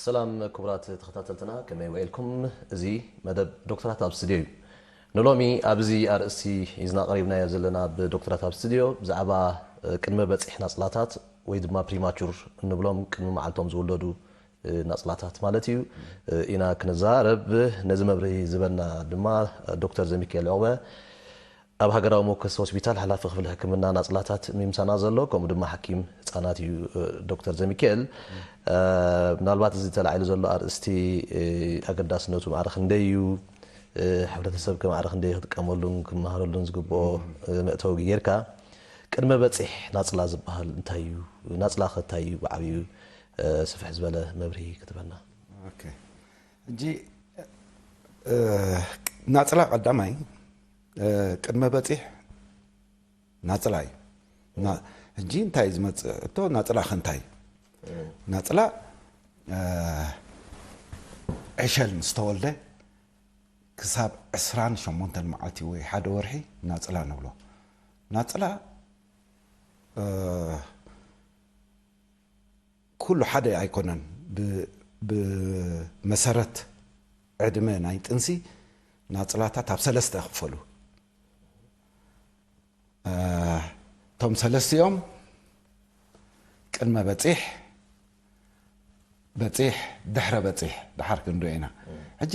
ሰላም ክቡራት ተኸታተልትና፣ ከመይ ውዒልኩም? እዚ መደብ ዶክተራት ኣብ ስቱድዮ እዩ። ንሎሚ ኣብዚ ኣርእስቲ ሒዝና ቀሪብናዮ ዘለና፣ ብዶክተራት ኣብ ስቱድዮ ብዛዕባ ቅድመ በጺሕ ናጽላታት ወይ ድማ ፕሪማቹር እንብሎም፣ ቅድሚ መዓልቶም ዝውለዱ ናጽላታት ማለት እዩ ኢና ክንዛረብ። ነዚ መብርሂ ዝበና ድማ ዶክተር ዘሚካኤል ዑቕበ፣ ኣብ ሃገራዊ መወከሲ ሆስፒታል ሓላፊ ክፍሊ ሕክምና ናጽላታት ሚምሳና ዘሎ፣ ከምኡ ድማ ሓኪም ህጻናት እዩ። ዶክተር ዘሚካኤል፣ ምናልባት እዚ ተላዒሉ ዘሎ ኣርእስቲ ኣገዳስነቱ ማዕረ ክንደይ እዩ፣ ሕብረተሰብ ከ ማዕረ ክንደይ ክጥቀመሉን ክመሃረሉን ዝግብኦ መእተዊ ጌርካ፣ ቅድመ በጺሕ ናጽላ ዝበሃል እንታይ እዩ? ናጽላ ከ እንታይ እዩ? ብዓብዩ ስፍሕ ዝበለ መብርሂ ክትበና። ኦኬ። ሕጂ ናጽላ ቀዳማይ ቅድመ በጺሕ ናጽላ እዩ። ሕጂ እንታይ ዝመጽእ እቶ ናጽላ ከ እንታይ? ናጽላ ዕሸል ምስ ተወልደ ክሳብ ዕስራን ሸሞንተን መዓልቲ ወይ ሓደ ወርሒ ናጽላ ንብሎ። ናጽላ ኩሉ ሓደ ኣይኮነን። ብመሰረት ዕድመ ናይ ጥንሲ ናጽላታት ኣብ ሰለስተ ይኽፈሉ። እቶም ሰለስቲኦም ቅድመ በጺሕ፣ በጺሕ፣ ድሕረ በጺሕ፣ ድሓር ክንሪኦ ኢና። ሕጂ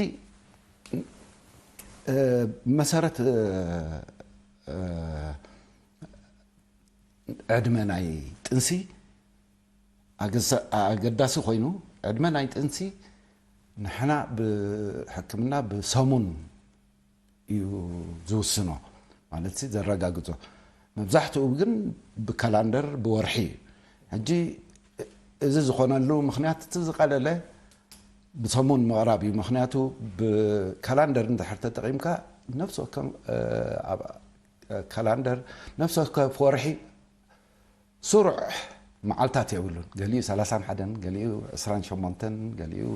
መሰረት ዕድመ ናይ ጥንሲ ኣገዳሲ ኮይኑ፣ ዕድመ ናይ ጥንሲ ንሕና ብሕክምና ብሰሙን እዩ ዝውስኖ፣ ማለት ዘረጋግጾ። መብዛሕትኡ ግን ብካላንደር ብወርሒ እዩ። ሕጂ እዚ ዝኾነሉ ምኽንያት እቲ ዝቐለለ ብሰሙን ምቕራብ እዩ። ምኽንያቱ ብካላንደር እንድሕር ተጠቒምካ ነፍሲ ወከፍ ካላንደር ነፍሲ ወከፍ ወርሒ ስሩዕ መዓልታት የብሉን። ገሊኡ ሰላሳን ሓደን፣ ገሊኡ ዕስራን ሸሞንተን፣ ገሊኡ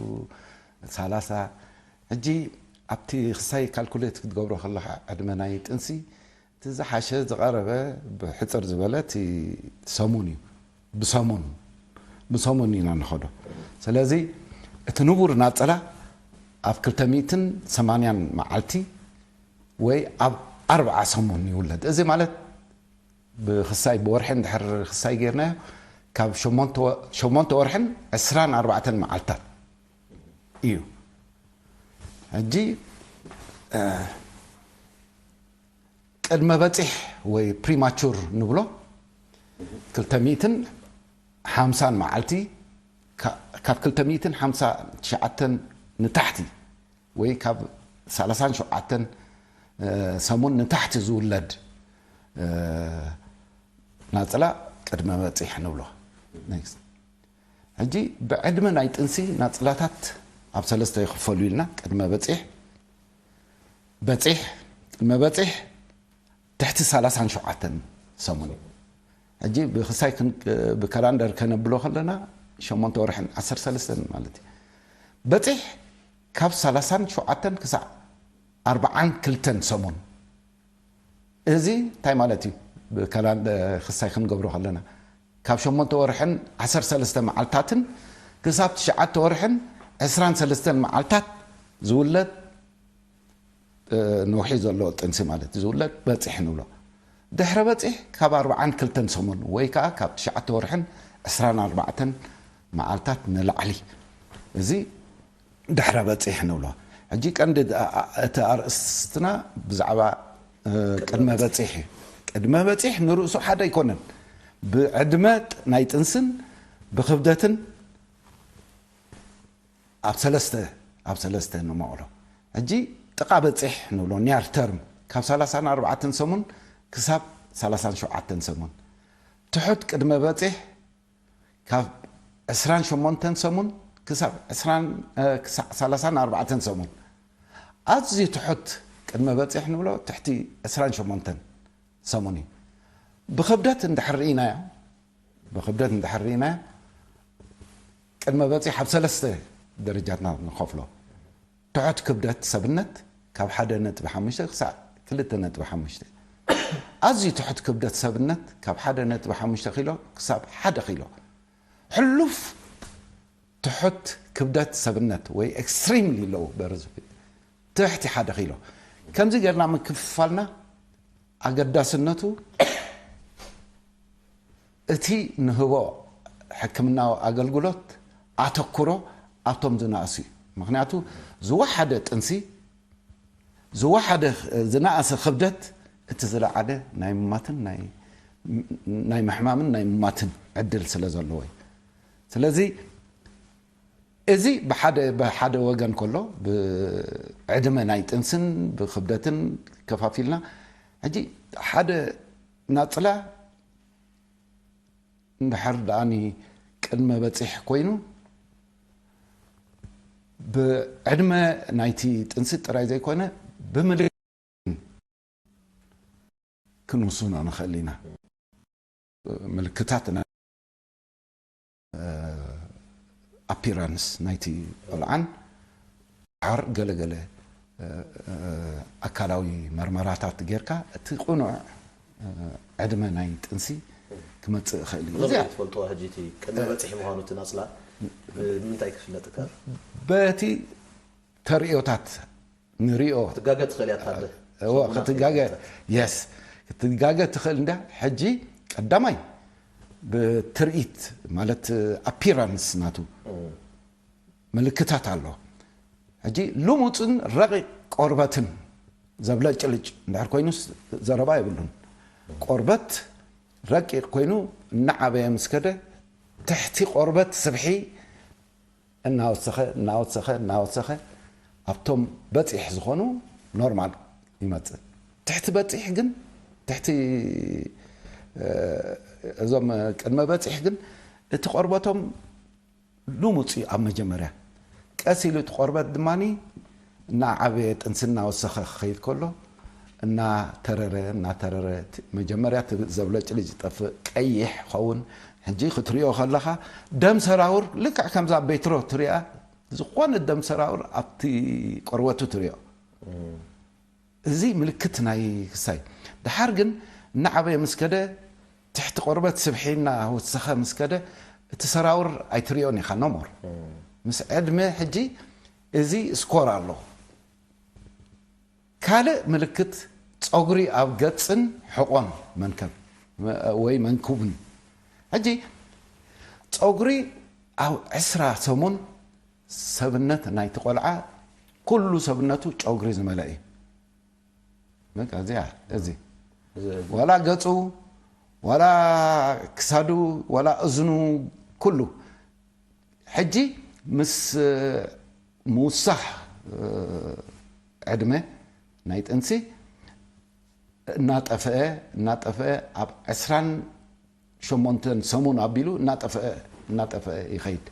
ሰላሳ። ሕጂ ኣብቲ ክሳይ ካልኩሌት ክትገብሮ ከለኻ ዕድመ ናይ ጥንሲ እቲ ዝሓሸ ዝቐረበ ብሕፅር ዝበለ እቲ ሰሙን እዩ። ብሰሙን ብሰሙን ኢና ንኸዶ። ስለዚ እቲ ንቡር ናፅላ ኣብ ክልተ ሚእትን ሰማንያን መዓልቲ ወይ ኣብ ኣርብዓ ሰሙን ይውለድ። እዚ ማለት ብክሳይ ብወርሒ እንድሕር ክሳይ ጌርናዮ ካብ ሸሞንተ ወ- ሸሞንተ ወርሕን ዕስራን ኣርባዕተን መዓልታት እዩ። ሕጂ ቅድመ በፂሕ ወይ ፕሪማቹር ንብሎ ክልተ ሚእትን ሓምሳን መዓልቲ፣ ካብ ክልተ ሚእትን ሓምሳ ትሽዓተን ንታሕቲ ወይ ካብ ሰላሳን ሸውዓተን ሰሙን ንታሕቲ ዝውለድ ናፅላ ቅድመ በፂሕ ንብሎ። ሕጂ ብዕድመ ናይ ጥንሲ ናፅላታት ኣብ ሰለስተ ይኽፈሉ ኢልና። ቅድመ በፂሕ፣ በፂሕ፣ ቅድመ በፂሕ ትሕቲ ሰላሳን ሸውዓተን ሰሙን እዩ። ሕጂ ብክሳይ ብካላንደር ከነብሎ ከለና ሸሞንተ ወርሕን ዓሰርተ ሰለስተን ማለት እዩ። በፂሕ ካብ ሰላሳን ሸውዓተን ክሳዕ ኣርባዓን ክልተን ሰሙን። እዚ እንታይ ማለት እዩ? ብካላንደር ክሳይ ክንገብሮ ከለና ካብ ሸሞንተ ወርሕን ዓሰርተ ሰለስተ መዓልታትን ክሳብ ትሽዓተ ወርሕን ዕስራን ሰለስተን መዓልታት ዝውለድ ነውሒ ዘሎ ጥንሲ ማለት እዩ። ዝውለድ በፂሕ ንብሎ። ድሕረ በፂሕ ካብ ኣርባዓን ክልተን ሰሙን ወይ ከዓ ካብ ትሽዓተ ወርሕን ዕስራን ኣርባዕተን መዓልታት ንላዕሊ፣ እዚ ድሕረ በፂሕ ንብሎ። ሕጂ ቀንዲ እቲ ኣርእስትና ብዛዕባ ቅድመ በፂሕ እዩ። ቅድመ በፂሕ ንርእሱ ሓደ ኣይኮነን። ብዕድመ ናይ ጥንስን ብክብደትን ኣብ ሰለስተ ኣብ ሰለስተ ንመቕሎ። ሕጂ ጥቓ በፂሕ ንብሎ፣ ኒያር ተርም፣ ካብ ሰላሳን ኣርባዕተን ሰሙን ክሳብ ሰላሳን ሸውዓተን ሰሙን። ትሑት ቅድመ በፂሕ ካብ ዕስራን ሸሞንተን ሰሙን ክሳብ ዕስራን ክሳዕ ሰላሳን ኣርባዕተን ሰሙን። ኣዝዩ ትሑት ቅድመ በፂሕ ንብሎ ትሕቲ ዕስራን ሸሞንተን ሰሙን እዩ። ብክብደት እንድሕር ርኢናዮ ብክብደት እንድሕር ርኢናዮ ቅድመ በፂሕ ኣብ ሰለስተ ደረጃትና ንኸፍሎ። ትሑት ክብደት ሰብነት ካብ ሓደ ነጥቢ ሓሙሽተ ክሳዕ ክልተ ነጥቢ ሓሙሽተ። ኣዝዩ ትሑት ክብደት ሰብነት ካብ ሓደ ነጥቢ ሓሙሽተ ኪሎ ክሳብ ሓደ ኪሎ። ሕሉፍ ትሑት ክብደት ሰብነት ወይ extremely low birth weight ትሕቲ ሓደ ኪሎ። ከምዚ ጌርና ምክፍፋልና ኣገዳስነቱ እቲ ንህቦ ሕክምናዊ ኣገልግሎት ኣተኩሮ ኣብቶም ዝነኣሱ እዩ። ምክንያቱ ዝወሓደ ጥንሲ ዝወሓደ ዝነኣሰ ክብደት እቲ ዝለዓለ ናይ ምማትን ናይ ናይ ምሕማምን ናይ ምማትን ዕድል ስለ ዘለዎ እዩ። ስለዚ እዚ ብሓደ ብሓደ ወገን ከሎ ብዕድመ ናይ ጥንስን ብክብደትን ከፋፊልና ሕጂ ሓደ ናፅላ እንድሕር ደኣኒ ቅድመ በፂሕ ኮይኑ ብዕድመ ናይቲ ጥንሲ ጥራይ ዘይኮነ ብምልክት ክንውስኖ ንኽእል ኢና። ምልክታት ናይ ኣፒራንስ ናይቲ ቆልዓን ሓር ገለገለ ኣካላዊ መርመራታት ጌርካ እቲ ቅኑዕ ዕድመ ናይ ጥንሲ ክመፅእ ይኽእል እዩ። እዚኣ ትፈልጦ ሕጂ እቲ ቅድመ በፂሒ ምዃኑ እቲ ናፅላ ብምንታይ ክፍለጥ ይከኣል? በቲ ተርእዮታት ንሪኦ ክትጋገ ትኽእል እያ ታለ እዎ ክትጋገ የስ ክትጋገ ትኽእል እንዳ ሕጂ ቀዳማይ ብትርኢት ማለት ኣፒራንስ ናቱ ምልክታት ኣሎ። ሕጂ ልሙፅን ረቂቕ ቆርበትን ዘብለጭልጭ እንድሕር ኮይኑስ ዘረባ የብሉን። ቆርበት ረቂቕ ኮይኑ እናዓበየ ምስ ከደ ትሕቲ ቆርበት ስብሒ እናወሰኸ እናወሰኸ እናወሰኸ ኣብቶም በፂሕ ዝኾኑ ኖርማል ይመፅእ። ትሕቲ በፂሕ ግን ትሕቲ እዞም ቅድመ በፂሕ ግን እቲ ቆርበቶም ልሙፅ እዩ ኣብ መጀመርያ። ቀስ ኢሉ እቲ ቆርበት ድማ እናዓበየ ጥንሲ እናወሰኸ ክኸይድ ከሎ እናተረረ እናተረረ መጀመርያ ዘብለጭልጭ ይጠፍእ ቀይሕ ይኸውን። ሕጂ ክትሪኦ ከለኻ ደም ሰራውር ልክዕ ከምዛ ቤትሮ ትሪኣ ዝኾነ ደም ሰራውር ኣብቲ ቆርበቱ ትሪኦ። እዚ ምልክት ናይ ክሳይ ድሓር ግን እናዓበየ ምስ ከደ ትሕቲ ቆርበት ስብሒ እናወሰኸ ምስ ከደ እቲ ሰራውር ኣይትሪኦን ኢኻ ኖሞር ምስ ዕድመ ሕጂ እዚ ስኮር ኣሎ። ካልእ ምልክት ጸጉሪ ኣብ ገጽን ሕቖን መንከብ ወይ መንኩብን። ሕጂ ጸጉሪ ኣብ ዕስራ ሰሙን ሰብነት ናይቲ ቆልዓ ኩሉ ሰብነቱ ጨጉሪ ዝመልአ እዩ። በቃ እዚኣ እዚ ዋላ ገጹ ዋላ ክሳዱ ዋላ እዝኑ ኩሉ ሕጂ ምስ ምውሳኽ ዕድመ ናይ ጥንሲ እናጠፍአ እናጠፍአ ኣብ ዕስራን ሸሞንተን ሰሙን ኣቢሉ እናጠፍአ እናጠፍአ ይኸይድ።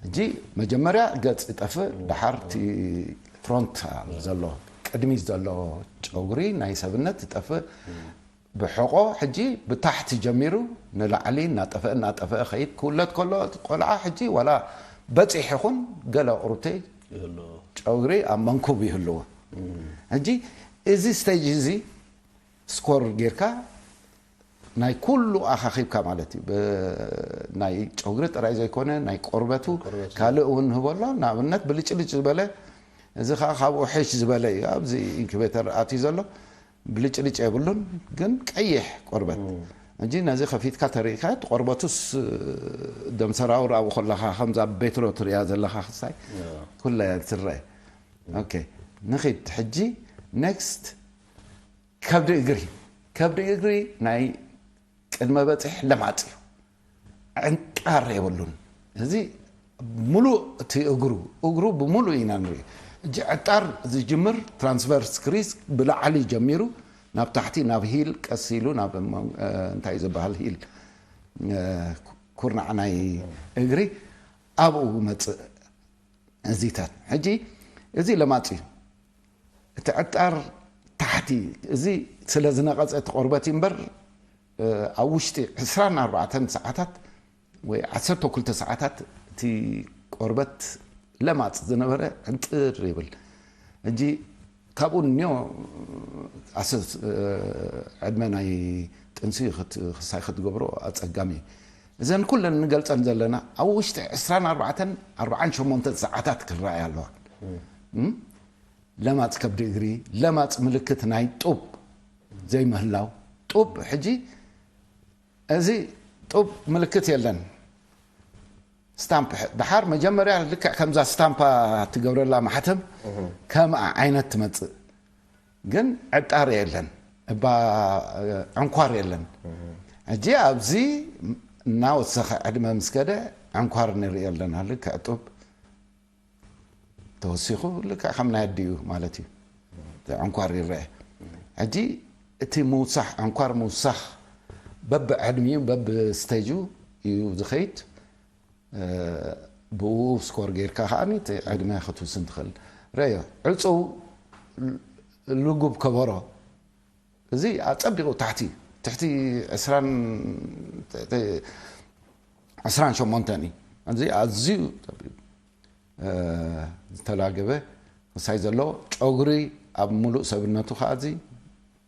ሕጂ መጀመርያ ገጽ ይጠፍእ፣ ድሓር እቲ ፍሮንት ዘሎ ቅድሚት ዘሎ ጨጉሪ ናይ ሰብነት ይጠፍእ። ብሕቆ ሕጂ ብታሕቲ ጀሚሩ ንላዕሊ እናጠፈአ እናጠፈአ ኸይድ ክውለድ ከሎ እቲ ቆልዓ ሕጂ ዋላ በፂሕ ይኹን ገለ ቁርብተይ ይህሉ። ጨጉሪ ኣብ መንኩብ ይህልዎ። ሕጂ እዚ ስቴጅ እዚ ስኮር ጌርካ ናይ ኩሉ ኣኻኺብካ ማለት እዩ። ብ- ናይ ጨጉሪ ጥራይ ዘይኮነ ናይ ቆርበቱ ቆርበቱ። ካልእ እውን ንህበሎ። ንኣብነት ብልጭልጭ ዝበለ እዚ ከዓ ካብኡ ሕሽ ዝበለ እዩ። ኣብዚ ኢንኩቤተር ኣትዩ ዘሎ ብልጭልጭ የብሉን፣ ግን ቀይሕ ቆርበት እጂ ነዚ ከፊትካ ተሪእካ እቲ ቆርበቱስ ደም ሰራውር ኣብኡ ከለኻ ከምዛ ቤትሮ ትሪያ ዘለኻ ክሳይ ኩላ እያ ትረአ። ኦኬ ንኺድ ሕጂ ኔክስት ከብዲ እግሪ ከብዲ እግሪ ናይ ቅድመ በፂሕ ለማፅ እዩ። ዕንጣር የብሉን። እዚ ሙሉእ እቲ እግሩ እግሩ ብሙሉእ ኢና ንርኢ። እጂ ዕጣር ዝጅምር ትራንስቨርስ ክሪስ ብላዕሊ ጀሚሩ ናብ ታሕቲ ናብ ሂል ቀስ ኢሉ ናብ እንታይ ዝበሃል ሂል ኩርናዕ ናይ እግሪ ኣብኡ መፅእ እዚታት ሕጂ እዚ ለማፅ እዩ። እቲ ዕጣር ታሕቲ እዚ ስለ ዝነቐፀ እቲ ቆርበት እዩ እምበር ኣብ ውሽጢ ዕስራን ኣርባዕተን ሰዓታት ወይ ዓሰርተ ክልተ ሰዓታት እቲ ቆርበት ለማፅ ዝነበረ ዕንጥር ይብል። ሕጂ ካብኡ እኒኦ ኣሰስ ዕድመ ናይ ጥንሲ ክሳይ ክትገብሮ ኣፀጋሚ እዩ። እዘን ኩለን ንገልጸን ዘለና ኣብ ውሽጢ ዕስራን ኣርባዕተን ኣርባዓን ሸሞንተን ሰዓታት ክረኣያ ኣለዋ። እም? ለማጽ ከብዲ እግሪ፣ ለማጽ ምልክት ናይ ጡብ ዘይምህላው። ጡብ ሕጂ፣ እዚ ጡብ ምልክት የለን። ስታምፕ ሕ-፣ ድሓር መጀመርያ ልክዕ ከምዛ ስታምፓ ትገብረላ ማሕተም ከምኣ ዓይነት ትመጽእ። ግን ዕጣር የለን፣ እባ ዕንኳር የለን። ሕጂ ኣብዚ እናወሰኸ ዕድመ ምስ ከደ ዕንኳር ንርኢ ኣለና። ልክዕ ጡብ ተወሲኹ ልክዕ ከም ናይ ኣዲኡ ማለት እዩ። እቲ ዕንኳር ይረአ። ሕጂ እቲ ምውሳኽ፣ ዕንኳር ምውሳኽ በብዕድሚኡ፣ በብስቴጁ እዩ ዝኸይድ። እ፣ ብኡ ስኮር ጌርካ ከኣ እቲ ዕድመ ክትውስን ትኽእል። ረዮ፣ ዕጹው ልጉብ ከበሮ፣ እዚ ኣጸቢቑ ታሕቲ፣ ትሕቲ ዕስራን፣ ትሕቲ ዕስራን ሸሞንተን እዩ። እዚ ኣዝዩ ጸቢቑ፣ እ፣ ዝተላገበ ክሳይ ዘሎ ጨጉሪ ኣብ ሙሉእ ሰብነቱ ከኣ እዚ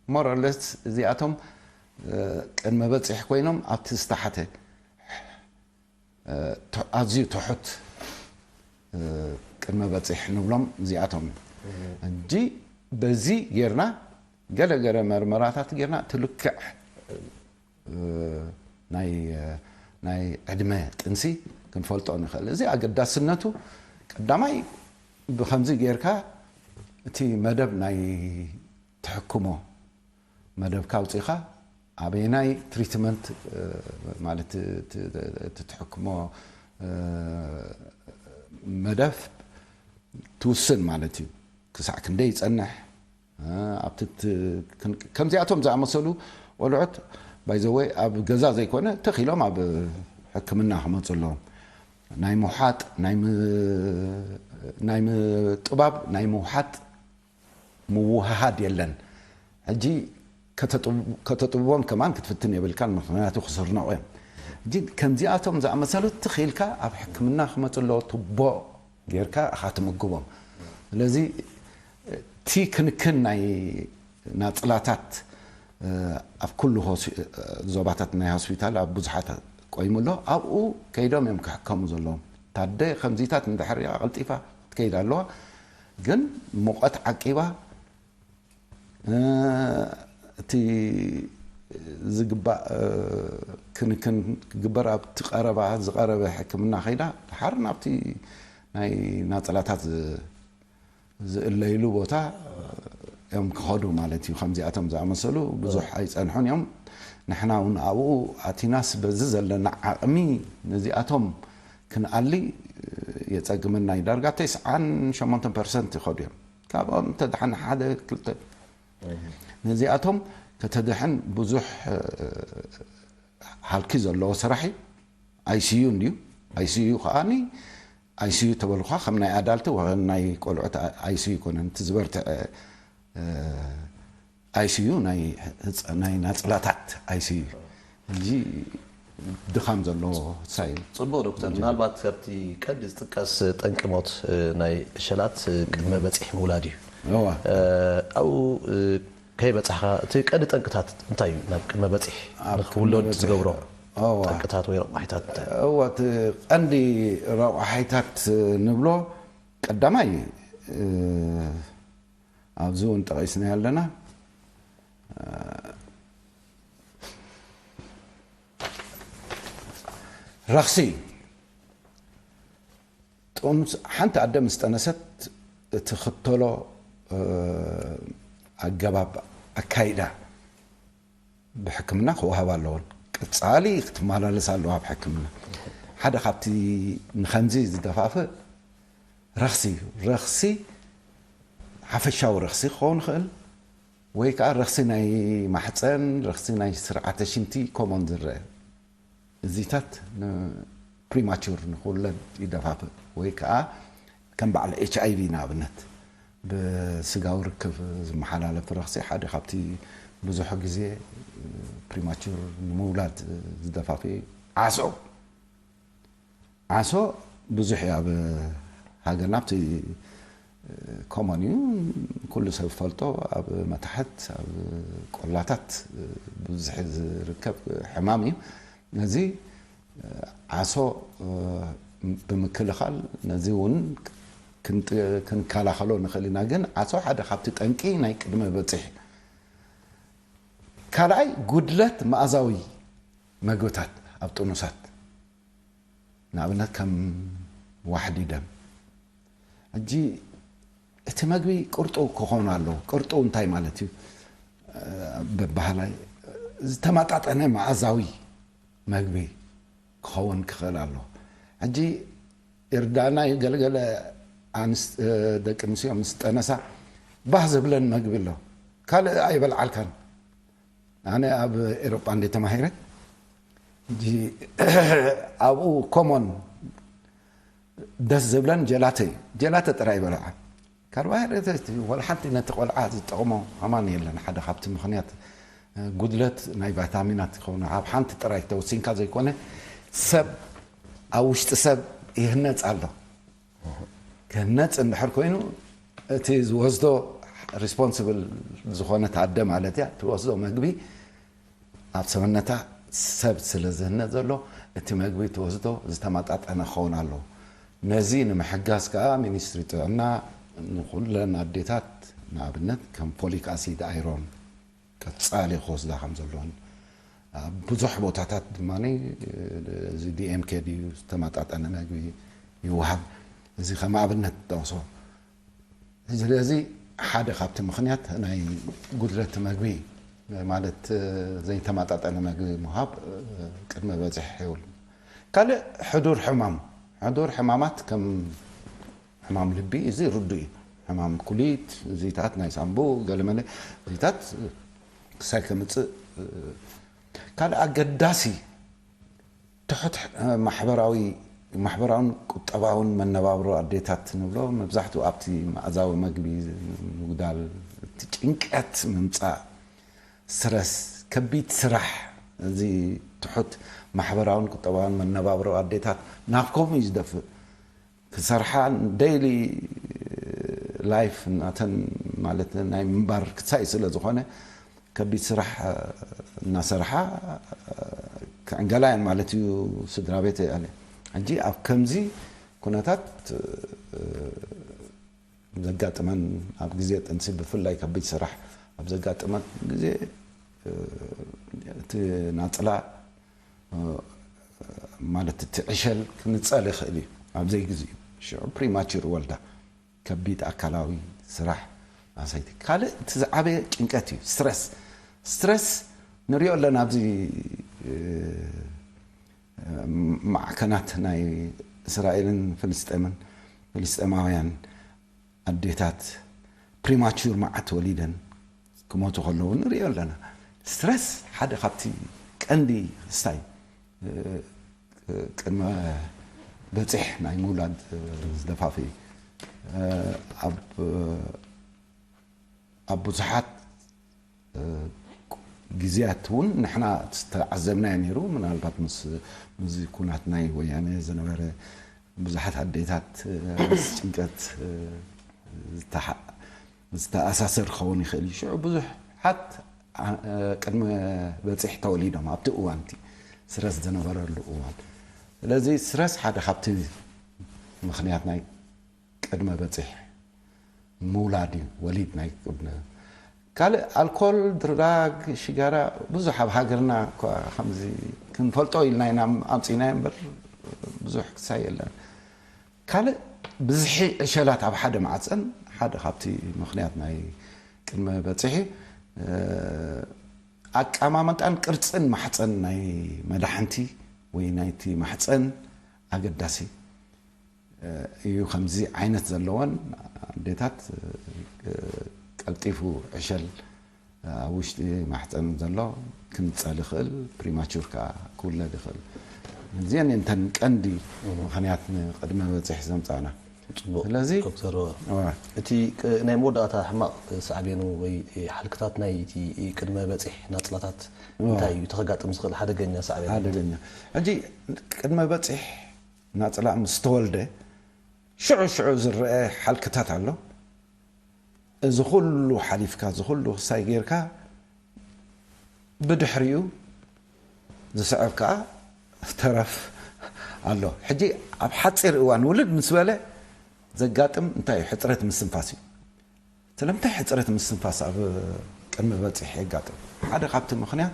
more or less እዚኣቶም፣ እ፣ ቅድመ በጺሕ ኮይኖም ኣብቲ ዝተሓተ፣ እ፣ ት-፣ ኣዝዩ ትሑት፣ እ፣ ቅድመ በጺሕ ንብሎም እዚኣቶም እዮም። ሕጂ በዚ ጌርና ገለ ገለ መርመራታት ጌርና እቲ ልክዕ፣ እ፣ ናይ፣ ናይ ዕድመ ጥንሲ ክንፈልጦ ንኽእል። እዚ ኣገዳስነቱ ቀዳማይ ብኸምዚ ጌርካ እቲ መደብ ናይ ትሕክሞ መደብካ ኣውጺኻ ኣበየናይ ትሪትመንት፣ እ፣ ማለት እቲ፣ እቲ ትሕክሞ፣ እ፣ መደብ ትውስን ማለት እዩ። ክሳዕ ክንደይ ይጸንሕ፣ እ፣ ኣብቲ ት-፣ ክን-፣ ከምዚኣቶም ዝኣመሰሉ ቆልዑት ባይዘወይ ኣብ ገዛ ዘይኮነ ተኺሎም ኣብ ሕክምና ክመጹ ኣለዎም። ናይ ምውሓጥ፣ ናይ ም-፣ ናይ ምጥባብ፣ ናይ ምውሓጥ ምውህሃድ የለን። ሕጂ ከተጥብ-፣ ከተጥብቦም ከማን ክትፍትን የብልካን፣ ምኽንያቱ ክስርነቑ እዮም። ሕጂ ከምዚኣቶም ዝኣመሰሉ ትኽ ኢልካ ኣብ ሕክምና ክመጹ ኣለዎ፣ ቱቦ ጌርካ ኢኻ ትምግቦም። ስለዚ እቲ ክንክን ናይ ናጽላታት፣ እ፣ ኣብ ኩሉ ሆስ-፣ እ፣ ዞባታት ናይ ሆስፒታል ኣብ ብዙሓት ቆይሙ ኣሎ። ኣብኡ ከይዶም እዮም ክሕከሙ ዘለዎም። ታደ ከምዚታት እንድሕር ሪኣ ቀልጢፋ ትከይድ ኣለዋ። ግን ሙቐት ዓቂባ፣ እ፣ እቲ ዝግባእ፣ እ፣ ክንክን ክግበር ኣብቲ ቀረባ፣ ዝቐረበ ሕክምና ከይዳ፣ ድሓር ናብቲ ናይ ናጽላታት ዝ-፣ ዝእለይሉ ቦታ እዮም ክኸዱ ማለት እዩ። ከምዚኣቶም ዝኣመሰሉ ብዙሕ ኣይጸንሑን እዮም። ንሕና እውን ኣብኡ ኣቲናስ በዚ ዘለና ዓቕሚ ነዚኣቶም ክንኣሊ የጸግመና እዩ። ዳርጋ ተስዓን ሸሞንተን ፐርሰንት ይኸዱ እዮም። ካብኦም እንተድሓን ሓደ ክልተ። ነዚኣቶም ከተድሕን ብዙሕ፣ እ፣ ሃልኪ ዘለዎ ስራሕ እዩ። ኣይሲዩ እንድዩ። ኣይሲዩ ከኣኒ፣ ኣይሲዩ ተበልኳ ከም ናይ ኣዳልቲ ወይ ናይ ቆልዑት ኣይሲዩ ይኮነን። እቲ ዝበርትዐ፣ እ፣ ኣይሲዩ ናይ ህፃ-፣ ናይ ናፅላታት ኣይሲዩ እዩ። ሕጂ ድኻም ዘለዎ ሳይል። ጽቡቕ ዶክተር፣ ምናልባት ካብቲ ቀንዲ ዝጥቀስ ጠንቂ ሞት፣ እ፣ ናይ ዕሸላት፣ እ፣ ቅድመ በጺሕ ምውላድ እዩ። እዋ። እ፣ ኣብኡ፣ እ፣ ከይበጻሕካ እቲ ቀንዲ ጠንቅታት እንታይ እዩ? ናብ ቅድመ በጺሕ ኣብ ንኽውለድ ቅድመ በጺሕ። ዝገብሮ እዋ። ጠንቅታት ወይ ረቋሒታት እንታይ እዩ? እዋ፣ እቲ ቀንዲ ረቋሒታት ንብሎ ቀዳማይ፣ እ፣ ኣብዚ እውን ጠቒስና ኣለና። ረኽሲ ጥምስ-፣ ሓንቲ ኣደ ምስ ጠነሰት እትኽተሎ፣ እ፣ ኣገባብ ኣካይዳ ብሕክምና ክወሃብ ኣለዎን። ቀጻሊ ክትመላለስ ኣለዋ ኣብ ሕክምና። ሓደ ካብቲ ንኸምዚ ዝደፋፍእ ረኽሲ እዩ። ረኽሲ ሓፈሻዊ ረኽሲ ክኸውን ይኽእል፣ ወይ ከኣ ረኽሲ ናይ ማሕጸን፣ ረኽሲ ናይ ስርዓተ ሽንቲ ኮሞን ዝረአ። እዚታት ንፕሪማቹር ንክውለድ ይደፋፍእ፣ ወይ ከኣ ከም በዓል ኤች ኣይ ቪ ንኣብነት ብስጋዊ ርክብ ዝመሓላለፍ ረኽሲ ሓደ ካብቲ ብዙሕ ግዜ ፕሪማቹር ንምውላድ ዝደፋፍእ ዓሶ። ዓሶ ብዙሕ እዩ ኣብ ሃገርና፣ ኣብቲ ኮሞን እዩ፣ ኩሉ ሰብ ዝፈልጦ፣ ኣብ መታሕት፣ ኣብ ቆላታት ብዙሕ ዝርከብ ሕማም እዩ። ነዚ ዓሶ ብምክልኻል ነዚ እውን ክንከላኸሎ ንኽእል ኢና። ግን ዓሶ ሓደ ካብቲ ጠንቂ ናይ ቅድመ በፂሕ። ካልኣይ፣ ጉድለት መኣዛዊ መግብታት ኣብ ጥኑሳት፣ ንኣብነት ከም ዋሕዲ ደም። ሕጂ እቲ መግቢ ቅርጡ ክኾን ኣለዎ። ቅርጡ እንታይ ማለት እዩ? በባህላይ ዝተመጣጠነ መኣዛዊ መግቢ ክኸውን ክኽእል ኣለዎ። ሕጂ እርዳና ገለገለ ደቂ ኣንስትዮ ምስ ጠነሳ ባህ ዝብለን መግቢ ኣሎ፣ ካልእ ኣይበልዓልካን። ኣነ ኣብ ኤሮጳ እንደ ተማሂረ፣ ኣብኡ ኮሞን ደስ ዝብለን ጀላተ እዩ። ጀላተ ጥራይ ይበልዓ። ካርቦሃይድሬት ወላ ሓንቲ ነቲ ቆልዓ ዝጠቕሞ ኣማን የለን። ሓደ ካብቲ ምኽንያት ጉድለት ናይ ቫይታሚናት ይኸውን። ኣብ ሓንቲ ጥራይ ተወሲንካ ዘይኮነ፣ ሰብ ኣብ ውሽጢ ሰብ ይህነፅ ኣሎ። ክህነፅ እንድሕር ኮይኑ፣ እቲ ዝወስዶ ሪስፖንስብል ዝኾነት ኣደ ማለት እያ፣ ትወስዶ መግቢ ኣብ ሰብነታ ሰብ ስለ ዝህነፅ ዘሎ፣ እቲ መግቢ ትወስዶ ዝተመጣጠነ ክኸውን ኣለዎ። ነዚ ንምሕጋዝ ከዓ ሚኒስትሪ ጥዕና ንኩለን ኣዴታት ንኣብነት ከም ፎሊክ ኣሲድ፣ ኣይሮን ቀፃሊ ክወስዳ ከም ዘለዎን፣ ኣብ ብዙሕ ቦታታት ድማ እዚ ዲኤምኬ ድዩ ዝተመጣጠነ መግቢ ይወሃብ። እዚ ከም ኣብነት ጠቕሶ። ስለዚ ሓደ ካብቲ ምኽንያት ናይ ጉድለት መግቢ ማለት ዘይተመጣጠነ መግቢ ምሃብ ቅድመ በፂሕ ይብል። ካልእ ሕዱር ሕማም፣ ሕዱር ሕማማት ከም ሕማም ልቢ፣ እዚ ርዱእ እዩ። ሕማም ኩሊት፣ እዚታት ናይ ሳምቡ፣ ገለመለ እዚታት ክሳይ ከምፅእ። ካልእ ኣገዳሲ ትሑት ማሕበራዊ ማሕበራውን ቁጠባውን መነባብሮ ኣዴታት ንብሎ መብዛሕትኡ ኣብቲ መኣዛዊ መግቢ ምጉዳል፣ እቲ ጭንቀት ምምፃእ፣ ስትረስ፣ ከቢድ ስራሕ፣ እዚ ትሑት ማሕበራውን ቁጠባውን መነባብሮ ኣዴታት ናብ ከምኡ እዩ ዝደፍእ። ክሰርሓ ዴይሊ ላይፍ ናተን ማለት ናይ ምንባር ክሳይ ስለ ዝኾነ ከቢድ ስራሕ እናሰርሓ ክዕንገላ እየን ማለት እዩ ስድራ ቤት ኣለ። ሕጂ ኣብ ከምዚ ኩነታት ዘጋጥመን ኣብ ግዜ ጥንሲ ብፍላይ ከቢድ ስራሕ ኣብ ዘጋጥመን ግዜ እቲ ናፅላ ማለት እቲ ዕሸል ክንፀል ይኽእል እዩ ኣብ ዘይግዜኡ። ሽዑ ፕሪማቹር ወልዳ ከቢድ ኣካላዊ ስራሕ ኣሰይቲ። ካልእ እቲ ዝዓበየ ጭንቀት እዩ፣ ስትረስ። ስትረስ ንሪኦ ኣለና ኣብዚ ማዕከናት ናይ እስራኤልን ፍልስጤምን፣ ፍልስጤማውያን ኣዴታት ፕሪማቹር መዓት ወሊደን ክሞቱ ከለዉ ንሪኦ ኣለና። ስትረስ ሓደ ካብቲ ቀንዲ ክስታይ ቅድመ በፂሕ ናይ ምውላድ ዝደፋፍእ እዩ። ኣብ ኣብ ብዙሓት ግዜያት እውን ንሕና ዝተዓዘብናዮ ነይሩ። ምናልባት ምስ ምስዚ ኩናት ናይ ወያነ ዝነበረ ብዙሓት ኣዴታት ምስ ጭንቀት ዝተሓ- ዝተኣሳሰር ክኸውን ይኽእል እዩ። ሽዑ ብዙሓት ኣ- ቅድመ በፂሕ ተወሊዶም ኣብቲ እዋን እቲ ስረስ ዝነበረሉ እዋን። ስለዚ ስረስ ሓደ ካብቲ ምኽንያት ናይ ቅድመ በፂሕ ምውላድ እዩ፣ ወሊድ ናይ ቅድመ ካልእ ኣልኮል፣ ድራግ፣ ሽጋራ ብዙሕ ኣብ ሃገርና እኳ ከምዚ ክንፈልጦ ኢልና ኢና ኣምፂናዮ እምበር ብዙሕ ክሳይ የለን። ካልእ ብዝሒ ዕሸላት ኣብ ሓደ ማዕፀን ሓደ ካብቲ ምኽንያት ናይ ቅድመ በፂሒ ኣቀማምጣን ቅርፅን ማሕፀን ናይ መዳሕንቲ ወይ ናይቲ ማሕፀን ኣገዳሲ እዩ። ከምዚ ዓይነት ዘለወን ኣዴታት ቀልጢፉ ዕሸል ኣብ ውሽጢ ማሕፀን ዘሎ ክንፀል ይኽእል፣ ፕሪማቹር ከዓ ክውለድ ይኽእል። እዚአን እንተን ቀንዲ ምኽንያት ንቅድመ በፂሕ ዘምፃና። ፅቡቅ ስለዚ ዶክተር፣ እዋ። እቲ ቅ- ናይ መወዳእታ ሕማቅ ሳዕቤኑ ወይ ሓልክታት ናይ እቲ ቅድመ በፂሕ ናፅላታት እንታይ እዩ ተኸጋጥም ዝኽእል ሓደገኛ ሳዕቤኑ? ሓደገኛ ሕጂ ቅድመ በፂሕ ናፅላ ምስ ተወልደ ሽዑ ሽዑ ዝረአ ሓልክታት ኣሎ። እዚ ኩሉ ሓሊፍካ እዚ ኩሉ ክሳይ ጌርካ ብድሕሪኡ ዝስዕብ ከዓ ተረፍ ኣሎ። ሕጂ ኣብ ሓፂር እዋን ውልድ ምስ በለ ዘጋጥም እንታይ እዩ? ሕፅረት ምስትንፋስ እዩ። ስለምንታይ ሕፅረት ምስትንፋስ ኣብ ቅድሚ በፂሕ የጋጥም? ሓደ ካብቲ ምኽንያት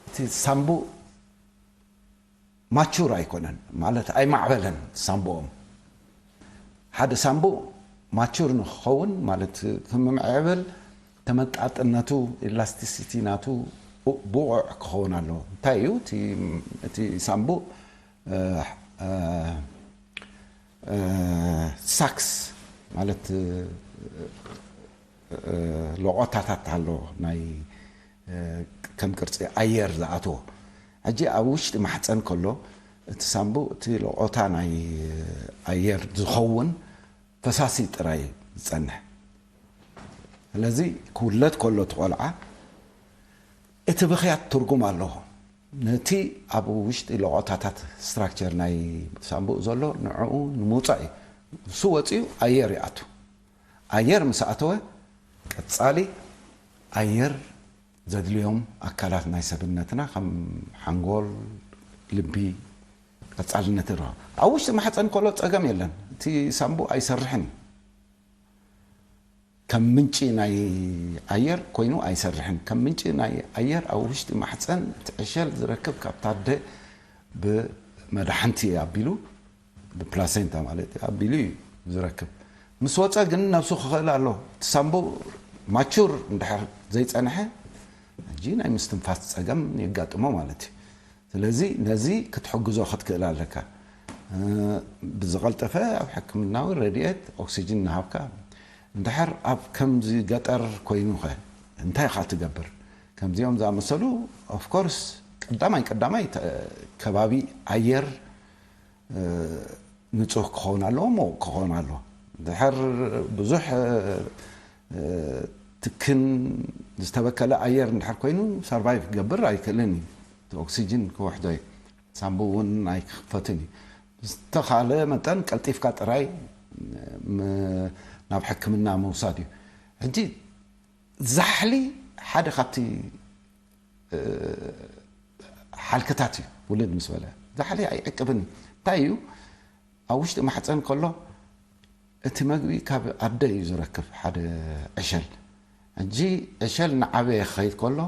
እቲ ሳምቡእ ማቹር ኣይኮነን፣ ማለት ኣይማዕበለን ሳምቡኦም። ሓደ ሳምቡእ ማቹር ንክኸውን፣ ማለት ክምምዕብል፣ ተመጣጥነቱ፣ ኢላስቲሲቲ ናቱ ብቑዕ ክኸውን ኣለዎ። እንታይ እዩ እቲ ሳምቡእ ሳክስ ማለት ሎቆታታት ኣሎ፣ ናይ ከም ቅርፂ ኣየር ዝኣትዎ። ሕጂ ኣብ ውሽጢ ማሕፀን ከሎ እቲ ሳምቡ እቲ ሎቆታ ናይ ኣየር ዝኸውን ፈሳሲ ጥራይ ዝፀንሕ። ስለዚ ክውለድ ከሎ እቲ ቆልዓ እቲ ብኽያት ትርጉም ኣለዎ። ነቲ ኣብ ውሽጢ ሎቆታታት ስትራክቸር ናይ ሳምቡእ ዘሎ ንዕኡ ንምውፃእ እዩ። እሱ ወፂኡ ኣየር ይኣቱ። ኣየር ምስ ኣተወ ቀፃሊ ኣየር ዘድልዮም ኣካላት ናይ ሰብነትና ከም ሓንጎል፣ ልቢ ቀፃልነት ይረኸብ። ኣብ ውሽጢ ማሕፀን ከሎ ፀገም የለን። እቲ ሳምቡእ ኣይሰርሕን እዩ። ከም ምንጪ ናይ ኣየር ኮይኑ ኣይሰርሕን። ከም ምንጪ ናይ ኣየር ኣብ ውሽጢ ማሕፀን እቲ ዕሸል ዝረክብ ካብታ ኣደ ብመዳሕንቲ ኣቢሉ፣ ብፕላሴንታ ማለት ኣቢሉ እዩ ዝረክብ። ምስ ወፀ ግን ነብሱ ክኽእል ኣሎ። እቲ ሳምቡእ ማቹር እንድሕር ዘይፀንሐ ሕጂ ናይ ምስትንፋስ ፀገም የጋጥሞ ማለት እዩ። ስለዚ ነዚ ክትሕግዞ ክትክእል ኣለካ። ብዝቐልጠፈ ኣብ ሕክምናዊ ረድኤት ኦክሲጅን እናሃብካ፣ እንድሕር ኣብ ከምዚ ገጠር ኮይኑኸ እንታይ ኢኻ ትገብር? ከምዚኦም ዝኣመሰሉ ኦፍኮርስ ቀዳማይ ቀዳማይ ከባቢ ኣየር ንፁህ ክኸውን ኣለዎ፣ ሞቕ ክኸውን ኣለዎ። ድሕር ብዙሕ ትክን ዝተበከለ ኣየር እንድሕር ኮይኑ ሰርቫይቭ ክገብር ኣይክእልን እዩ። እቲ ኦክሲጅን ክውሕዶ እዩ። ሳምቡ እውን ኣይክኽፈትን እዩ። ዝተኻለ መጠን ቀልጢፍካ ጥራይ ናብ ሕክምና ምውሳድ እዩ። ሕጂ ዛሕሊ ሓደ ካብቲ ሓልክታት እዩ። ውልድ ምስ በለ ዛሕሊ ኣይዕቅብን እዩ። እንታይ እዩ? ኣብ ውሽጢ ማሕፀን ከሎ እቲ መግቢ ካብ ኣደ እዩ ዝረክብ ሓደ ዕሸል። ሕጂ ዕሸል እናዓበየ ክኸይድ ከሎ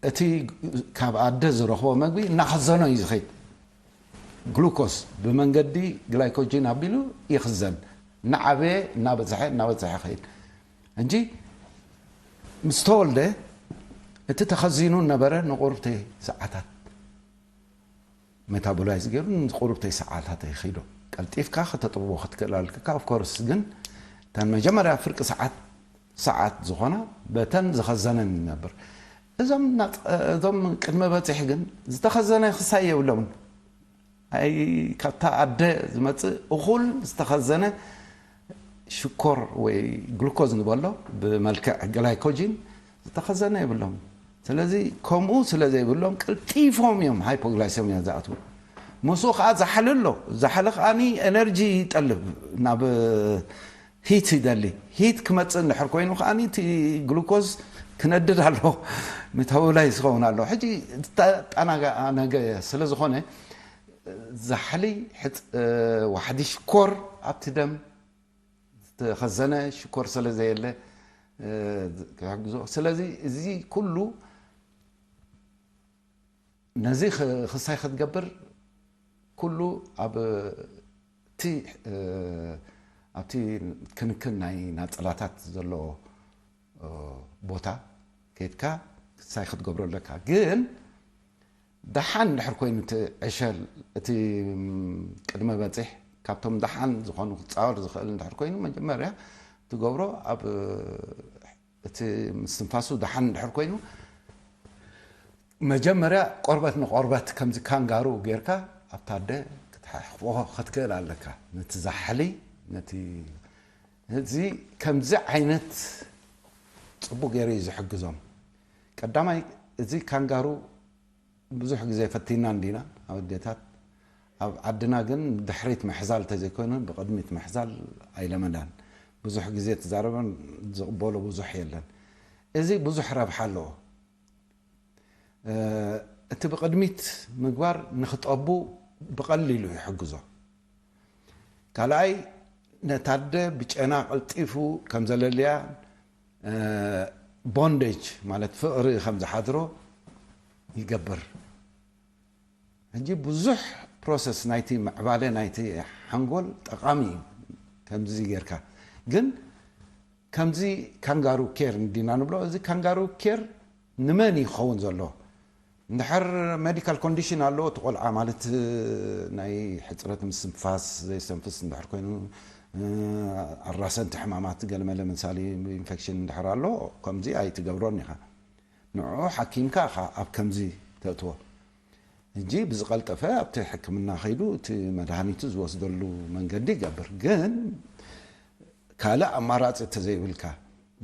እቲ ካብ ኣደ ዝረኽቦ መግቢ እናኸዘኖ እዩ ዝኸይድ። ግሉኮስ ብመንገዲ ግላይኮጂን ኣቢሉ ይኽዘን። እናዓበየ እናበዝሐ እናበዝሐ ይኸይድ። ሕጂ ምስ ተወልደ እቲ ተኸዚኑ ነበረ ንቁርብቲ ሰዓታት ሜታቦላይዝ ገይሩ ንቁርብተይ ሰዓታት ይኺዶ። ቀልጢፍካ ከተጥብቦ ክትክእል ኣለካ። ኦፍኮርስ ግን እተን መጀመርያ ፍርቂ ሰዓት ሰዓት ዝኾና በተን ዝኸዘነን ይነብር። እዞም እዞም ቅድመ በፂሕ ግን ዝተኸዘነ ክሳይ የብሎምን። ኣይ ካብታ ኣደ ዝመፅእ እኹል ዝተኸዘነ ሽኮር ወይ ግሉኮዝ ንበሎ ብመልክዕ ግላይኮጂን ዝተኸዘነ የብሎም። ስለዚ ከምኡ ስለ ዘይብሎም ቀልጢፎም እዮም ሃይፖግላይሰሚያ ዝኣትዉ። ምስኡ ከዓ ዛሕሊ ኣሎ። ዛሕሊ ከዓኒ ኤነርጂ ይጠልብ፣ ናብ ሂት ይደሊ። ሂት ክመፅእ እንድሕር ኮይኑ ከዓኒ እቲ ግሉኮዝ ክነድድ ኣሎ፣ ሜታቦላይዝ ክኸውን ኣሎ። ሕጂ ዝተጠናገ ስለ ዝኾነ ዛሕሊ ሕፅ ዋሕዲ ሽኮር ኣብቲ ደም ዝተኸዘነ ሽኮር ስለ ዘየለ ክሕግዞ። ስለዚ እዚ ኩሉ ነዚ ክሳይ ክትገብር ኩሉ ኣብ እቲ ኣብቲ ክንክን ናይ ናፅላታት ዘሎ ቦታ ከይድካ ክሳይ ክትገብሮ ኣለካ። ግን ደሓን እንድሕር ኮይኑ እቲ ዕሸል እቲ ቅድመ በፂሕ ካብቶም ደሓን ዝኾኑ ክፃወር ዝኽእል እንድሕር ኮይኑ መጀመርያ ትገብሮ ኣብ እቲ ምስትንፋሱ ደሓን እንድሕር ኮይኑ መጀመርያ ቆርበት ንቆርበት ከምዚ ካንጋሩ ጌርካ ኣብታ ኣደ ክትሓሕቆ ክትክእል ኣለካ። ነቲ ዛሕሊ ነቲ እዚ ከምዚ ዓይነት ፅቡቅ ገይሩ እዩ ዝሕግዞም። ቀዳማይ እዚ ካንጋሩ ብዙሕ ግዜ ፈቲና እንዲና ኣወዴታት። ኣብ ዓድና ግን ድሕሪት ምሕዛል ተዘይኮይኑ ብቅድሚት ምሕዛል ኣይለመዳን። ብዙሕ ግዜ ትዛረበን ዝቕበሎ ብዙሕ የለን። እዚ ብዙሕ ረብሓ ኣለዎ። እቲ ብቕድሚት ምግባር ንኽጠቡ ብቐሊሉ ይሕግዞ። ካልኣይ፣ ነታ ኣደ ብጨና ቀልጢፉ ከም ዘለልያ፣ ቦንዴጅ ማለት ፍቕሪ ከም ዝሓድሮ ይገብር። ሕጂ ብዙሕ ፕሮሰስ ናይቲ ምዕባለ ናይቲ ሓንጎል ጠቓሚ እዩ። ከምዚ ጌርካ ግን ከምዚ ካንጋሩ ኬር እንዲና ንብሎ፣ እዚ ካንጋሩ ኬር ንመን ይኸውን ዘሎ? እንድሕር ሜዲካል ኮንዲሽን ኣለዎ እቲ ቆልዓ፣ ማለት ናይ ሕፅረት ምስትንፋስ፣ ዘይስተንፍስ እንድሕር ኮይኑ፣ ኣራሰንቲ ሕማማት ገለመለ ምሳሌ ኢንፌክሽን እንድሕር ኣሎ፣ ከምዚ ኣይትገብሮን ኢኻ። ንዕኡ ሓኪምካ ኢኻ ኣብ ከምዚ ተእትዎ። ሕጂ ብዝቐልጠፈ ኣብቲ ሕክምና ከይዱ እቲ መድሃኒቱ ዝወስደሉ መንገዲ ይገብር። ግን ካልእ ኣማራጺ እንተዘይብልካ፣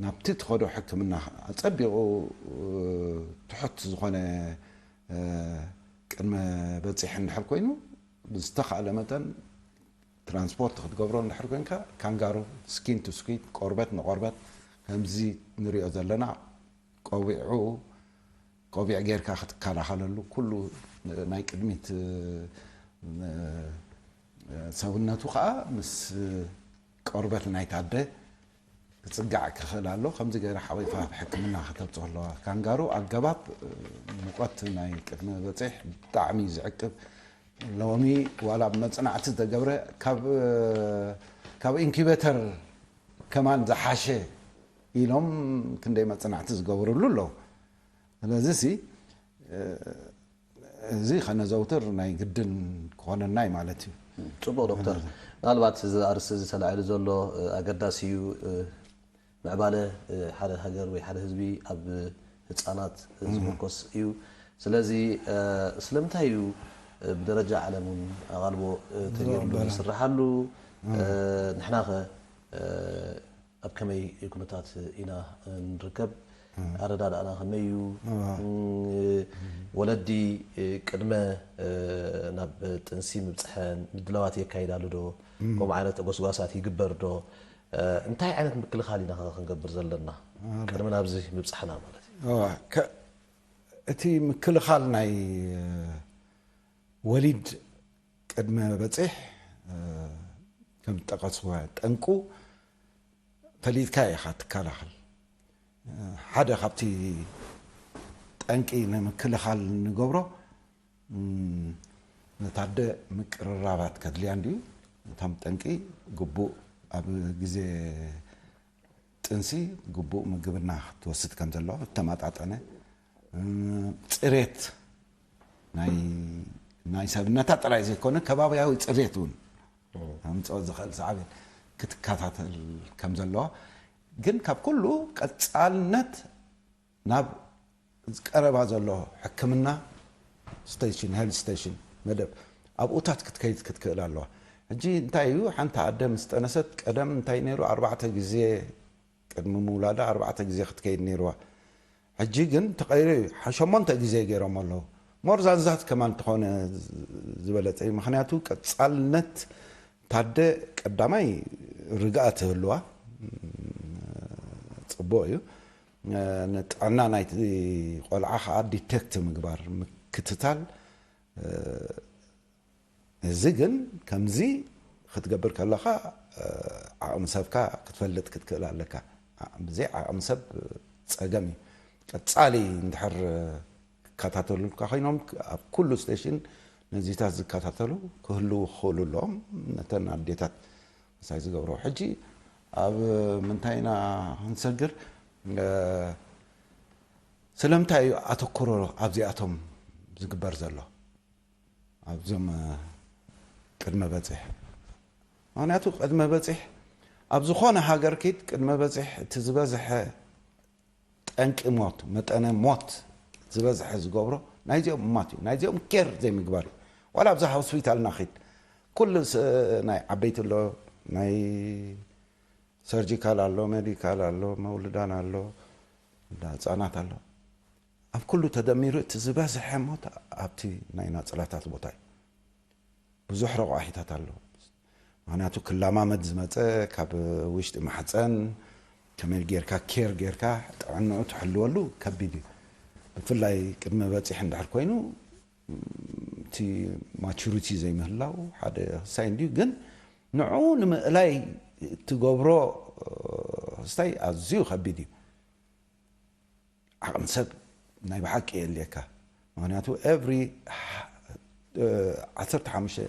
ናብቲ ትኸዶ ሕክምና ኣጸቢቑ ትሑት ዝኾነ ቅድመ በጺሕ እንድሕር ኮይኑ፣ ብዝተኻእለ መጠን ትራንስፖርት ክትገብሮ እንድሕር ኮይንካ፣ ካንጋሩ፣ ስኪን ቱ ስኪን፣ ቆርበት ንቆርበት፣ ከምዚ ንሪኦ ዘለና ቆቢዑ፣ ቆቢዕ ጌርካ ክትከላኸለሉ፣ ኩሉ ናይ ቅድሚት ሰውነቱ ከዓ ምስ ቆርበት ናይቲ ኣደ ክጽጋዕ ክኽእል ኣሎ። ከምዚ ገይራ ሓቂፋ ኣብ ሕክምና ከተብጽሖ ኣለዋ። ካንጋሩ ኣገባብ ሙቐት ናይ ቅድመ በጺሕ ብጣዕሚ እዩ ዝዕቅብ። ሎሚ ዋላ ብመጽናዕቲ ዝተገብረ ካብ፣ ካብ ኢንኩቤተር ከማን ዝሓሸ ኢሎም ክንደይ መጽናዕቲ ዝገበሩሉ ኣለዉ። ስለዚ ሲ፣ እዚ ከነዘውትር ናይ ግድን ክኾነና እዩ ማለት እዩ። ጽቡቕ ዶክተር፣ ምናልባት እዚ ኣርእስቲ እዚ ተላዒሉ ዘሎ ኣገዳሲ እዩ። ምዕባለ ሓደ ሃገር ወይ ሓደ ህዝቢ ኣብ ህጻናት ዝምርኮስ እዩ። ስለዚ ስለምንታይ እዩ ብደረጃ ዓለም እውን ኣቓልቦ ተገይርሉ ዝስርሓሉ? ንሕናኸ ኣብ ከመይ ኩነታት ኢና ንርከብ? ኣረዳድኣና ከመይ እዩ? ወለዲ ቅድመ ናብ ጥንሲ ምብፅሐን ምድላዋት የካይዳሉ ዶ? ከምኡ ዓይነት ጎስጓሳት ይግበር ዶ? እንታይ ዓይነት ምክልኻል ኢና ክንገብር ዘለና? ቅድሚ ናብዚ ምብፃሕና ማለት እዩ። እቲ ምክልኻል ናይ ወሊድ ቅድመ በፂሕ፣ ከም ዝጠቐስዎ፣ ጠንቁ ፈሊጥካ ኢኻ ትከላኸል። ሓደ ካብቲ ጠንቂ ንምክልኻል ንገብሮ፣ ነታ ኣደ ምቅርራባት ከድልያ እንድዩ። እቶም ጠንቂ ግቡእ፣ ኣብ ግዜ ጥንሲ ግቡእ ምግብና ክትወስድ ከም ዘለዋ፣ ዝተመጣጠነ፣ ጽሬት ናይ፣ ናይ ሰብነታ ጥራይ ዘይኮነ፣ ከባብያዊ ጽሬት እውን ኣምጽኦ ዝኽእል ሳዕቤን ክትከታተል ከም ዘለዋ፣ ግን ካብ ኩሉ ቀጻልነት ናብ ቀረባ ዘሎ ሕክምና ስቴሽን፣ ሄልት ስቴሽን፣ መደብ ኣብኡታት ክትከይድ ክትክእል ኣለዋ። ሕጂ እንታይ እዩ፣ ሓንቲ ኣደ ምስ ጠነሰት ቀደም እንታይ ነይሩ፣ ኣርባዕተ ግዜ ቅድሚ ምውላዳ ኣርባዕተ ግዜ ክትከይድ ነይርዋ። ሕጂ ግን ተቐይሩ እዩ። ሓ-፣ ሸሞንተ ግዜ ገይሮም ኣለዉ። ሞር ዛንዛት ከማን እንተኾነ ዝበለጸ እዩ። ምኽንያቱ ቀጻልነት ታደ ቀዳማይ ርግኣት ትህልዋ፣ ጽቡቕ እዩ። ንጥዕና ናይቲ ቆልዓ ኸዓ ዲቴክት ምግባር፣ ምክትታል። እዚ ግን ከምዚ ክትገብር ከለኻ ዓቕሚ ሰብካ ክትፈልጥ ክትክእል ኣለካ። ብዘይ ዓቕሚ ሰብ ጸገም እዩ። ቀጻሊ እንድሕር ክከታተሉልካ ኮይኖም፣ ኣብ ኩሉ ስቴሽን ነዚታት ዝከታተሉ ክህልዉ ክኽእሉ ኣለዎም። ነተን ኣዴታት ምሳይ ዝገብሮ። ሕጂ ኣብ ምንታይ ኢና ክንሰግር? እ፣ ስለምንታይ እዩ ኣተኩሮ ኣብዚኣቶም ዝግበር ዘሎ? ኣብዞም፣ እ፣ ቅድመ በጺሕ። ምኽንያቱ ቅድመ በጺሕ ኣብ ዝኾነ ሃገር ኪድ ቅድመ በጺሕ እቲ ዝበዝሐ ጠንቂ ሞት፣ መጠነ ሞት ዝበዝሐ ዝገብሮ ናይዚኦም እማት እዩ። ናይዚኦም ኬር ዘይምግባር እዩ። ዋላ ኣብዛ ሆስፒታልና ኺድ፣ ኩሉ ስ-፣ ናይ ዓበይቲ ኣሎ፣ ናይ ሰርጂካል ኣሎ፣ ሜዲካል ኣሎ፣ መውልዳን ኣሎ፣ እንዳ ህጻናት ኣሎ። ኣብ ኩሉ ተደሚሩ እቲ ዝበዝሐ ሞት ኣብቲ ናይ ናጽላታት ቦታ እዩ። ብዙሕ ረቋሒታት ኣሎ። ምኽንያቱ ክለማመድ ዝመጸ ካብ ውሽጢ ማሕጸን ከመይ ጌርካ ኬር ጌርካ ጥዕንኡ ትሕልወሉ ከቢድ እዩ። ብፍላይ ቅድሚ በፂሕ እንድሕር ኮይኑ እቲ ማቹሪቲ ዘይምህላው ሓደ ክሳይ እንድዩ። ግን ንዕኡ ንምእላይ ትገብሮ ክስታይ ኣዝዩ ከቢድ እዩ። ዓቕሚ ሰብ ናይ ብሓቂ የድልየካ። ምክንያቱ ኤቭሪ ዓሰርተ ሓሙሽተ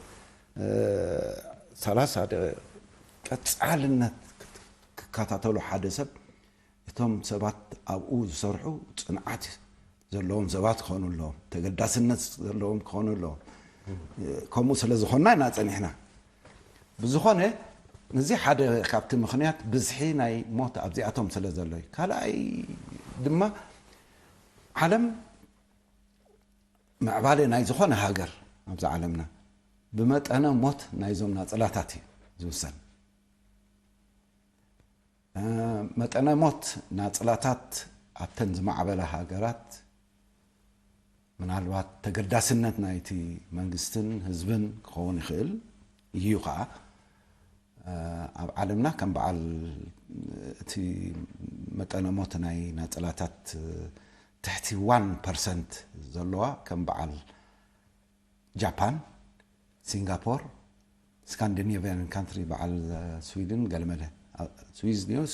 ሰላሳ ደቂ ቀፃልነት ክከታተሉ ሓደ ሰብ እቶም ሰባት ኣብኡ ዝሰርሑ ፅንዓት ዘለዎም ሰባት ክኾኑ ኣለዎም፣ ተገዳስነት ዘለዎም ክኾኑ ኣለዎም። ከምኡ ስለ ዝኾንና ኢና ፀኒሕና። ብዝኾነ እዚ ሓደ ካብቲ ምኽንያት ብዝሒ ናይ ሞት ኣብዚኣቶም ስለ ዘሎ እዩ። ካልኣይ ድማ ዓለም ምዕባለ ናይ ዝኾነ ሃገር ኣብዚ ዓለምና ብመጠነ ሞት ናይዞም ናፅላታት እዩ ዝውሰን። መጠነ ሞት ናፅላታት ኣብተን ዝማዕበላ ሃገራት ምናልባት ተገዳስነት ናይቲ መንግስትን ህዝብን ክኸውን ይኽእል እዩ ከዓ። ኣብ ዓለምና ከም በዓል እቲ መጠነ ሞት ናይ ናፅላታት ትሕቲ ዋን ፐርሰንት ዘለዋ ከም በዓል ጃፓን፣ ሲንጋፖር፣ ስካንዲኔቪያን ካንትሪ በዓል ስዊድን ገለመለ ስዊዝ ኒውስ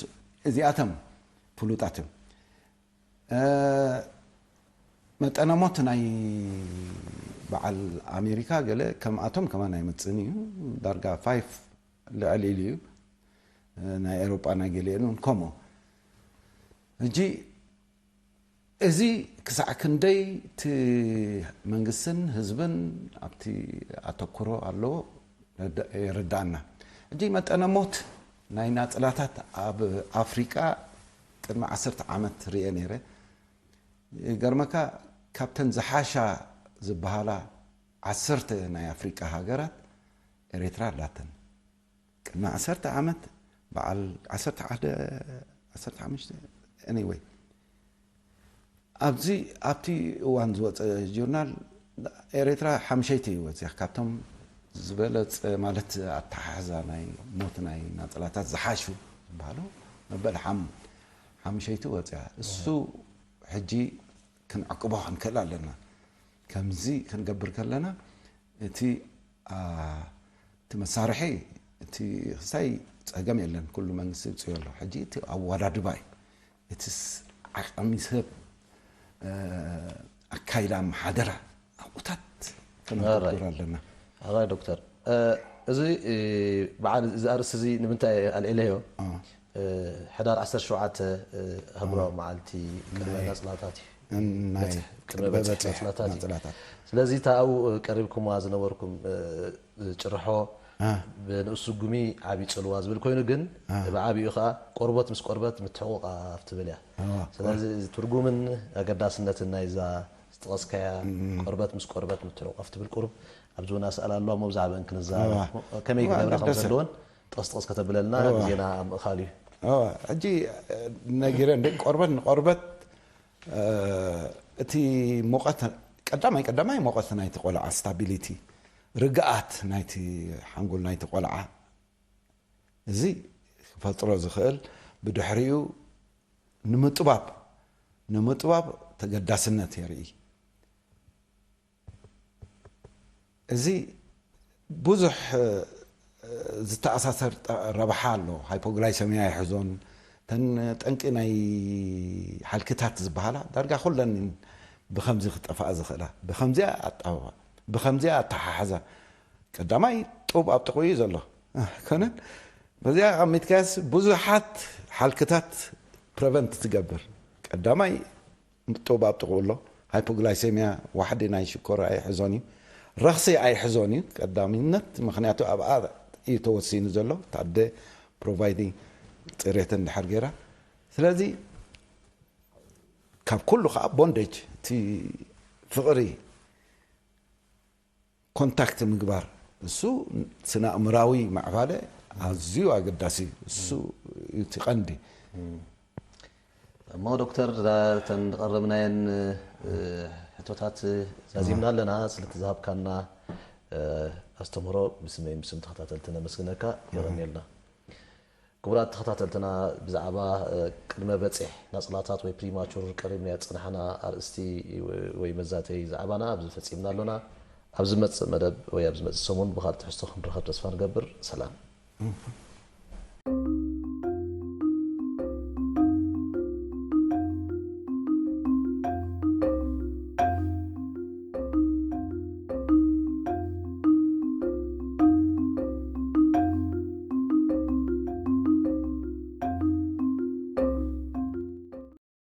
እዚኣቶም ፍሉጣት እዮም። መጠነ ሞት ናይ በዓል ኣሜሪካ ገለ ከምኣቶም ከማን ኣይመፅእን እዩ። ዳርጋ ፋይፍ ልዕል ኢሉ እዩ። ናይ ኤሮጳ ናይ ገሊአን እውን ከምኡ። ሕጂ እዚ ክሳዕ ክንደይ እቲ መንግስትን ህዝብን ኣብቲ ኣተኩሮ ኣለዎ የረዳእና። ሕጂ መጠነ ሞት ናይ ናፅላታት ኣብ ኣፍሪቃ ቅድሚ ዓሰርተ ዓመት ርየ ነይረ። ይገርመካ፣ ካብተን ዝሓሻ ዝበሃላ ዓሰርተ ናይ ኣፍሪቃ ሃገራት ኤርትራ ኣላተን። ቅድሚ ዓሰርተ ዓመት በዓል ዓሰርተ ሓደ ዓሰርተ ሓሙሽተ anyway ኣብዚ ኣብቲ እዋን ዝወፀ ጆርናል ኤርትራ ሓምሸይቲ እዩ ወፂያ ካብቶም ዝበለፀ ማለት ኣተሓሕዛ ናይ ሞት ናይ ናፅላታት ዝሓሹ ዝበሃሉ መበል ሓም ሓምሸይቲ ወፅያ። እሱ ሕጂ ክንዕቅቦ ክንክእል ኣለና። ከምዚ ክንገብር ከለና እቲ እቲ መሳርሒ እቲ ክሳይ ፀገም የለን፣ ኩሉ መንግስቲ ይውፅዮ ኣሎ። ሕጂ እቲ ኣወዳድባ እዩ። እቲስ ዓቕሚ ሰብ ኣካይዳ ኣመሓደራ ኣብኡታት ከነተኩር ኣለና። ኣባይ ዶክተር፣ እዚ በዓል እዚ ኣርእስቲ እዚ ንምንታይ ኣልዒለዮ? ሕዳር ዓሰርተ ሸውዓተ ኣህጉራዊ መዓልቲ ቅድመ ናፅላታት እዩ። ቅድመ በፅሒ ናፅላታት እዩ። ስለዚ እታ ኣብኡ ቀሪብኩማ ዝነበርኩም ጭርሖ ብንኡስ ስጉሚ ዓብዪ ፅልዋ ዝብል ኮይኑ፣ ግን ብዓብይኡ ከዓ ቆርበት ምስ ቆርበት ምትሕቑቓፍ ትብል እያ። ስለዚ እዚ ትርጉምን ኣገዳስነትን ናይዛ ዝጠቐስካያ ቆርበት ምስ ቆርበት ምትሕቑቓፍ ትብል ቁሩብ ኣብዚ እውን ኣስኣል ኣለዋ እሞ ብዛዕባአን ክንዛረብ ከመይ ክገብራ ከም ዘለወን ጠቕስጠቕስ ከተብለልና ግዜና ኣብ ምእኻል እዩ። ሕጂ ነጊረ እንደ ቆርበት ንቆርበት እቲ ሙቐት ቀዳማይ ቀዳማይ ሙቐት ናይቲ ቆልዓ ስታቢሊቲ ርግኣት ናይቲ ሓንጎል ናይቲ ቆልዓ እዚ ክፈጥሮ ዝኽእል ብድሕሪኡ ንምጥባብ ንምጥባብ ተገዳስነት የርኢ። እዚ ብዙሕ ዝተኣሳሰር ረብሓ ኣሎ። ሃይፖግላይሰሚያ ይሕዞን ተን ጠንቂ ናይ ሓልክታት ዝበሃላ ዳርጋ ኩለን ብከምዚ ክጠፍኣ ዝኽእላ ብከምዚኣ ኣጣብባ ብከምዚኣ ኣተሓሕዛ ቀዳማይ ጡብ ኣብ ጥቕኡ እዩ ዘሎ። ኮነን በዚኣ ኣሚትካያስ ብዙሓት ሓልክታት ፕረቨንት ትገብር። ቀዳማይ ጡብ ኣብ ጥቕኡ ኣሎ። ሃይፖግላይሴሚያ ዋሕዲ ናይ ሽኮር ኣይሕዞን እዩ። ረኽሲ ኣይሕዞን እዩ። ቀዳሚነት ምክንያቱ ኣብኣ እዩ ተወሲኑ ዘሎ። ታደ ፕሮቫይዲንግ ፅሬት እንድሕር ገይራ። ስለዚ ካብ ኩሉ ከዓ ቦንዴጅ እቲ ፍቕሪ ኮንታክት ምግባር እሱ ስነ ኣእምራዊ ምዕባለ ኣዝዩ ኣገዳሲ እዩ። እሱ እዩ እቲ ቀንዲ። እሞ ዶክተር እተን ዝቐረብናየን ሕቶታት ዛዚምና ኣለና። ስለቲ ዝሃብካና ኣስተምህሮ ብስመይ ብስም ተኸታተልቲ ነመስግነካ። የቐንየልና። ክቡራት ተኸታተልትና፣ ብዛዕባ ቅድመ በጺሕ ናጽላታት ወይ ፕሪማቹር ቀሪብናዮ ዝጸናሕና ኣርእስቲ ወይ መዛተይ ዛዕባና ኣብዚ ፈጺምና ኣሎና። ኣብ ዝመጽእ መደብ ወይ ኣብ ዝመጽእ ሰሙን ብኻልእ ትሕዝቶ ክንረኸብ ተስፋ ንገብር። ሰላም።